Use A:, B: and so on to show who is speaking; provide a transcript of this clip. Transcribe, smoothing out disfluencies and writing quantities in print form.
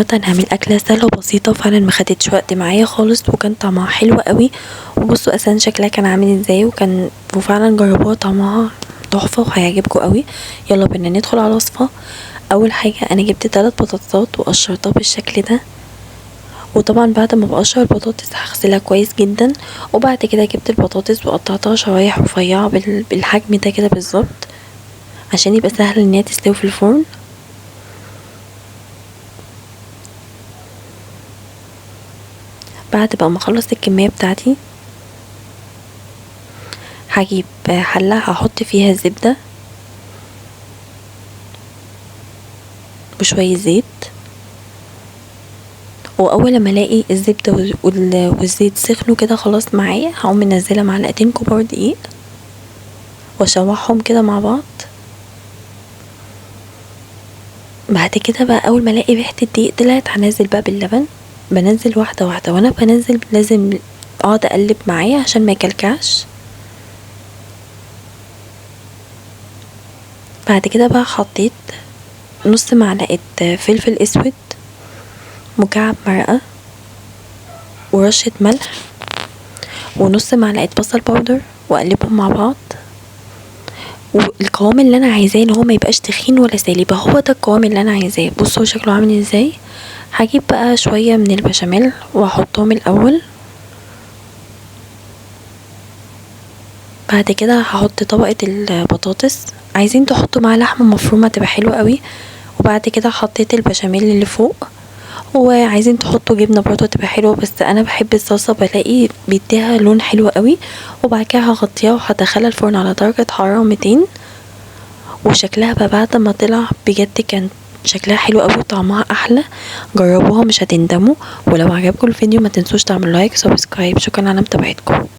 A: النهارده هنعمل اكله سهلة وبسيطة، فعلا ما خدتش وقت معايا خالص وكان طعمها حلو قوي. وبصوا اصلا شكلها كان عامل ازاي، وفعلا جربوها طعمها تحفة وهيعجبكم قوي. يلا بينا ندخل على الوصفة. اول حاجة انا جبت 3 بطاطسات وقشرتها بالشكل ده، وطبعا بعد ما بقشر البطاطس هغسلها كويس جدا. وبعد كده جبت البطاطس وقطعتها شرايح رفيعة بالحجم ده كده بالظبط عشان يبقى سهل ان هي تستوي في الفرن. بعد بقى ما اخلص الكمية بتاعتي هجيب حله هحط فيها الزبدة وشوية زيت، واول ما الاقي الزبدة والزيت سخنوا كده خلاص معايا هقوم منزله معلقتين كبار دقيق واشوحهم كده مع بعض. بعد كده بقى اول ما الاقي ريحه الدقيق طلعت هنزل بقى باللبن، بنزل واحدة واحدة، وانا بنزل لازم اقعد اقلب معايا عشان ما يكلكعش. بعد كده بقى حطيت نص معلقه فلفل اسود، مكعب مرقه، ورشه ملح، ونص معلقه بصل powder، واقلبهم مع بعض. والقوام اللي انا عايزاه ان هو ما يبقاش تخين ولا سالي، يبقى هو ده القوام اللي انا عايزاه. بصوا شكله عامل ازاي. هجيب بقى شوية من البشاميل واحطهم الاول، بعد كده هحط طبقه البطاطس، عايزين تحطوا معاه لحمه مفرومه تبقى حلوة قوي. وبعد كده حطيت البشاميل اللي فوق، وعايزين تحطوا جبنه برضه تبقى حلوة، بس انا بحب الصلصه بلاقي بيديها لون حلو قوي. وبعد كده هغطيها وهدخلها الفرن على درجه حرارة 200. وشكلها بقى بعد ما طلع بجد كان شكلها حلو قوي وطعمها احلى. جربوها مش هتندموا. ولو عجبكم الفيديو ما تنسوش تعملوا like و subscribe. شكرا على متابعتكم.